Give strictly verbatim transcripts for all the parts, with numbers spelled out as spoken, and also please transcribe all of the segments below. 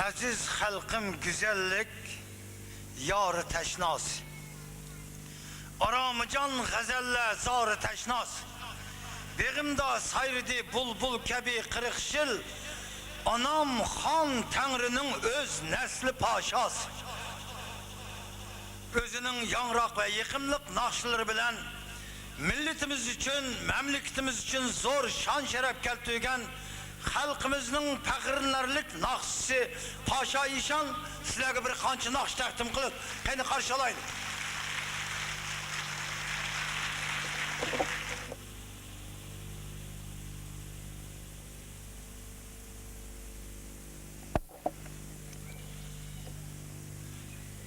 ئەزىز خەلقىم گۈزەللىك يارى تەشناسى، ئارامىجان غەزەللەر زارى تەشناسى. بېغىمدا سايرىدى بۇلبۇل كەبى قىرىق شىل، ئانام خان تەڭرىنىڭ ئۆز نەسلى پاشاسى. ئۆزىنىڭ ياڭراق ۋە يېقىملىق ناخشىلىرى بىلەن مىللىتىمىز ئۈچۈن، مەملىكىتىمىز ئۈچۈن زور شان-شەرەپ كەلتۈرگەن خەلقىمىزنىڭ پەخىرلىنەرلىك ناخشىسى پاشا ئىشان سىلەرگە بىر قانچە ناخشا تەقدىم قىلىپ، قېنى قارشى ئالايلى.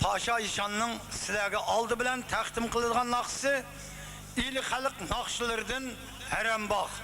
پاشا ئىشاننىڭ سىلەرگە ئالدى بىلەن تەقدىم قىلىدىغان ناخشىسى ئىلى خەلق ناخشىلىرىدىن ھەرەمباغ.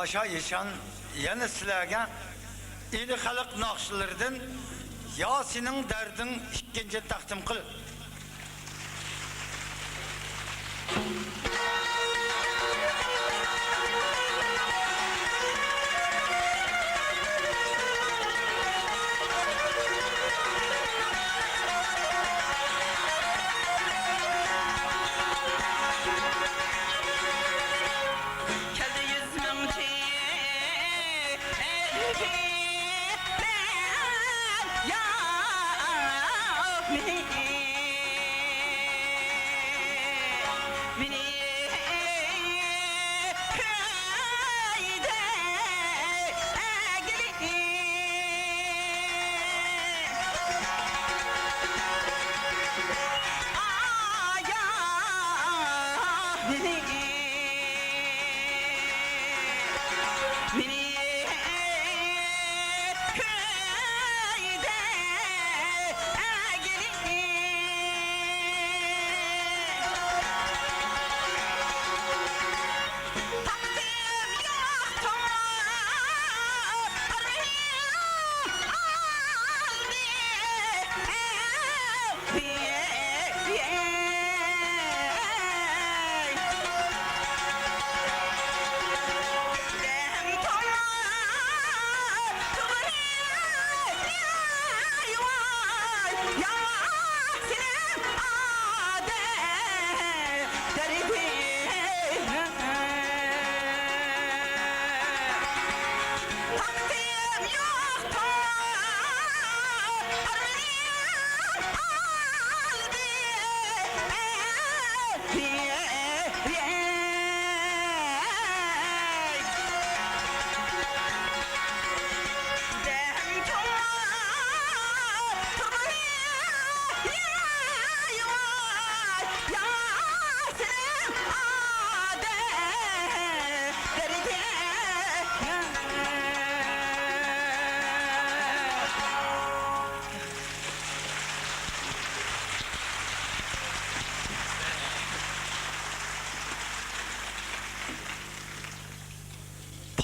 پاشا ئىشان يەنە سىلەرگە ئىلى خەلق ناخشىلىرىدىن يا سېنىڭ دەردىڭ ئىككىنچى تەقدىم قىلىپ.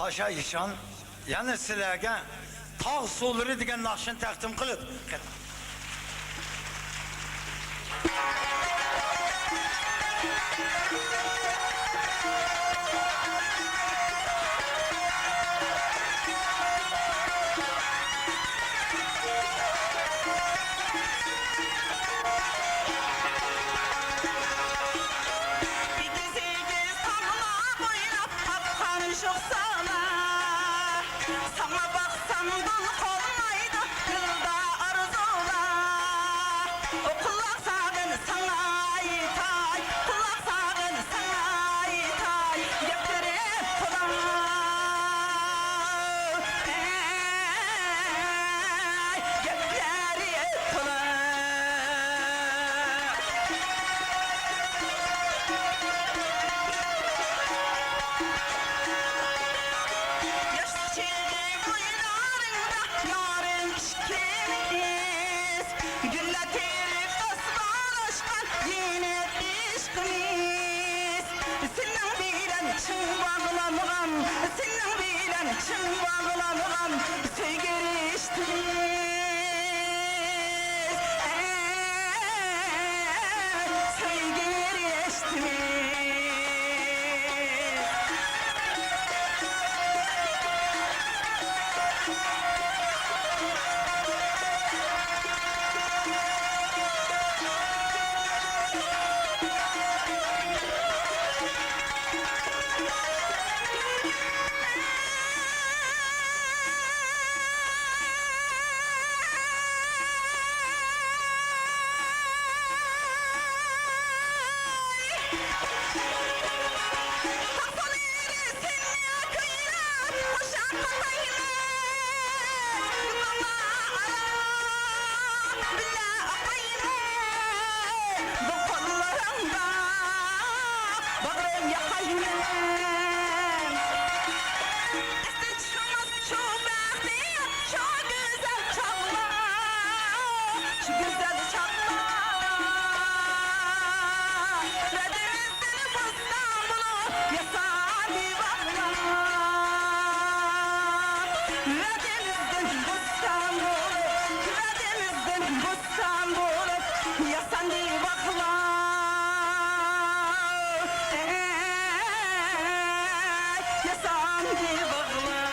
ئاشا ئىشان يەنە سىلەرگە تاغ سۇلىرى دېگەن ناخشىنى تەقدىم قىلىدۇ. ئېگىز-ئېگىز تاغلار بويلاپ ئاققان شوخ سۇلار. ساڭا باقسام دولقۇنمايدۇ دىلدا ئارزۇلار. ئۇ قۇلاق ساغىن ساڭا ئېيتاي، قۇلاق ساغىن ساڭا ئېيتاي، گەپلىرى تولا. ئەي، گەپلىرى تولا. ياشلىق چېغى بويلىرىڭدا يارىم ئىككىمىز، گۈللەر تېرىپ دوست بولۇشقان يېنىك ئىشقىمىز. سېنىڭ بىلەن چىڭ باغلانغان، سېنىڭ بىلەن چىڭ باغلانغان سۆيگۈ رىشتىمىز. ئەي، سۆيگۈ رىشتىمىز. شۇ بەختىيار، شۇ گۈزەل چاغلار، شۇ گۈزەل چاغلار. ۋەدىمىزدىن بوستان بولۇپ ياساندى باغلار. ۋەدىمىزدىن بوستان بولۇپ، ۋەدىمىزدىن بوستان بولۇپ ياساندى باغلار. ياساندى باغلار.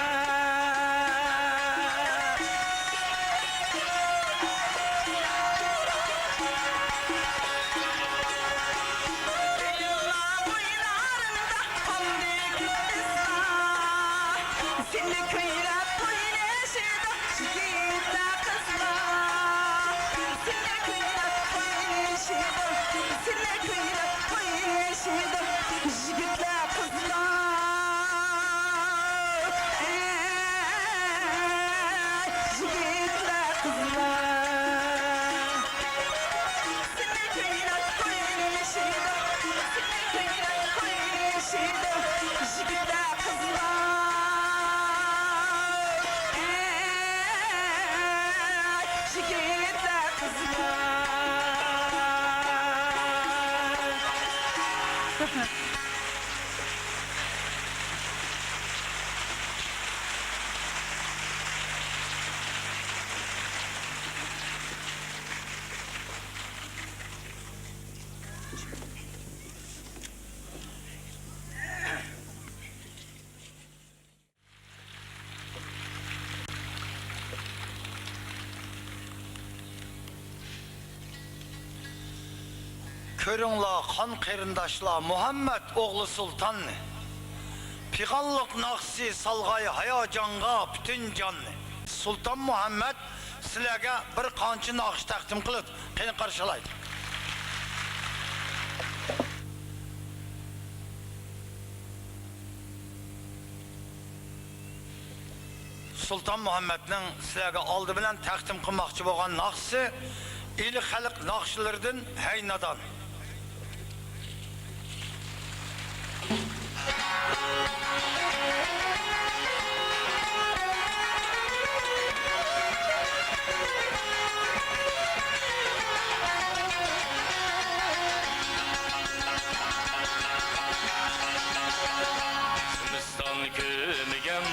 كۆللەر بويلارىڭدا قالدى كۆپ ئىزلار. سېنى كۈيلەپ ئوينىشىدۇ يىگىتلەر، قىزلار. سېنى كۈيلەپ ئوينىشىدۇ، سېنى كۈيلەپ ئوينىشىدۇ يىگىتلەر، قىزلار. ئەي، يىگىتلەر، قىزلار. سېنى كۈيلەپ ئوينىشىدۇ، سېنى كۈيلەپ ئوينىشىدۇ يىگىتلەر، قىزلار. ئەي، يىگىتلەر، قىزلار. كۆرۈڭلار قان قېرىنداشلار مۇھەممەد ئوغلى سۇلتاننى. پىغانلىق ناخشىسى سالغاي ھاياجانغا پۈتۈن جاننى. سۇلتان مۇھەممەد سىلەرگە بىر قانچە ناخشا تەقدىم قىلىدۇ. قېنى، قارشى ئالايلى. سۇلتان مۇھەممەدنىڭ سىلەرگە ئالدى بىلەن تەقدىم قىلماقچى بولغان ناخشىسى ئىلى خەلق ناخشىلىرىدىن ھەي نادان. زىمىستان كۆمگەن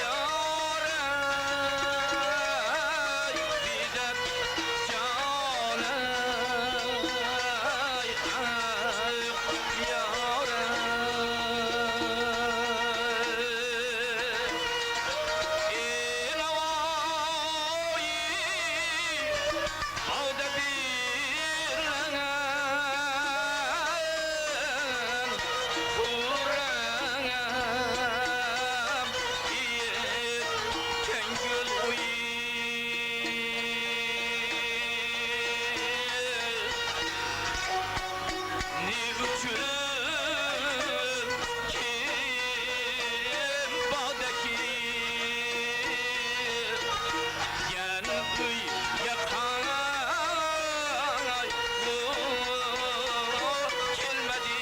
يارەي، بىدەپ جانەي، يارەي. ئېنىۋاي، باغدا بىرلەڭ، خۇررەڭ، كەڭ گۈل ئۇيى. نېمە ئۈچۈن كىم باغداكى يەنە ئۆيگە قاراپ كەلمىدى؟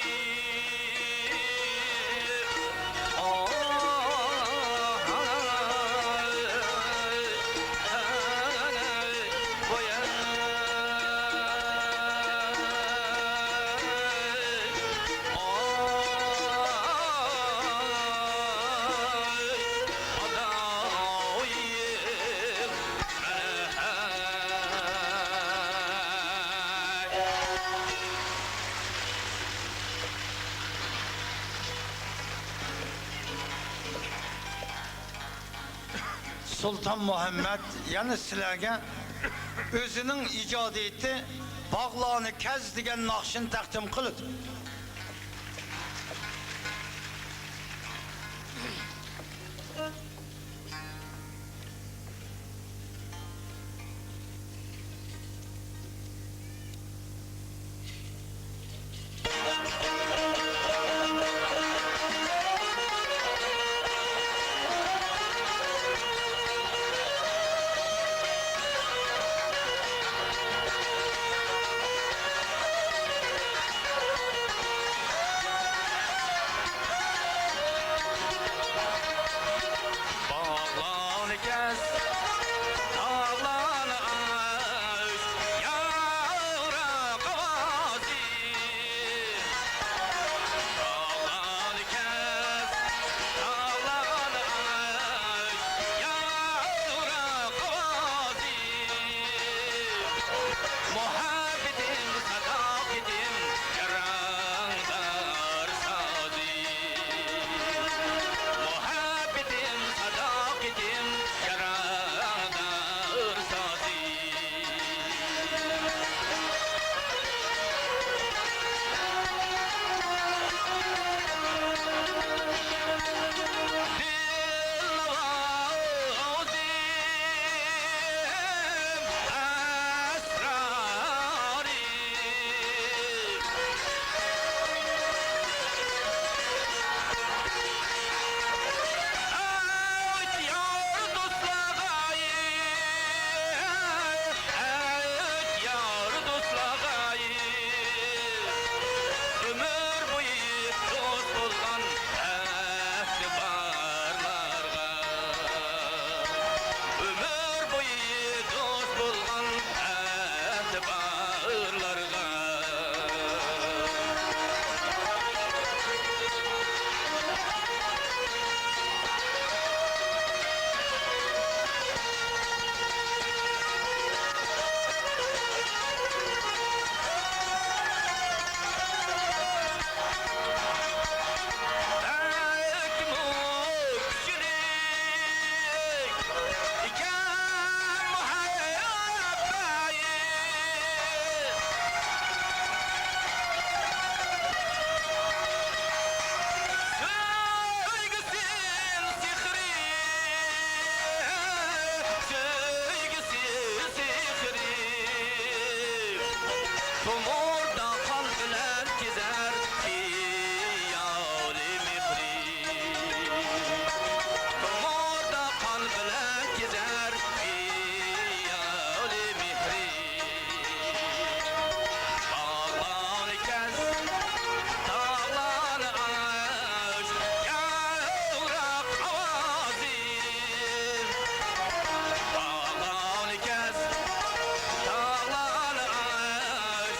سۇلتان مۇھەممەد يەنە سىلەرگە ئۆزىنىڭ ئىجادىيىتى باغلارنى كەز دېگەن ناخشىنى تەقدىم قىلىدۇ. باغلارنى كەز، تاغلارنى ئاش، ياڭراق ئاۋازى. باغلارنى كەز، تاغلارنى ئاش، ياڭراق ئاۋازى. مۇھەببىتىم، ساداقىتىم، جاراڭدار سازى. مۇھەببىتىم، ساداقىتىم، جاراڭدار سازى. ئەيت يار دوستلارغا، ئۆمۈر بويى دوست بولغان ئەھدى بارلارغا، ئۆمۈر بويى دوست بولغان ئەھدى بارلارغا. بەلكىم ئۇ كۈچلۈك ئىكەن مۇھەببەت. سۆيگۈسى سېھرى، سۆيگۈسى سېھرى. تومۇردا قان بىلەن كېزەر خىيالى مېھرى. تومۇردا قان بىلەن كېزەر خىيالى مېھرى. باغلارنى كەز، تاغلارنى ئاش، ياڭراق ئاۋازى. باغلارنى كەز، تاغلارنى ئاش،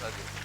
ھازىر.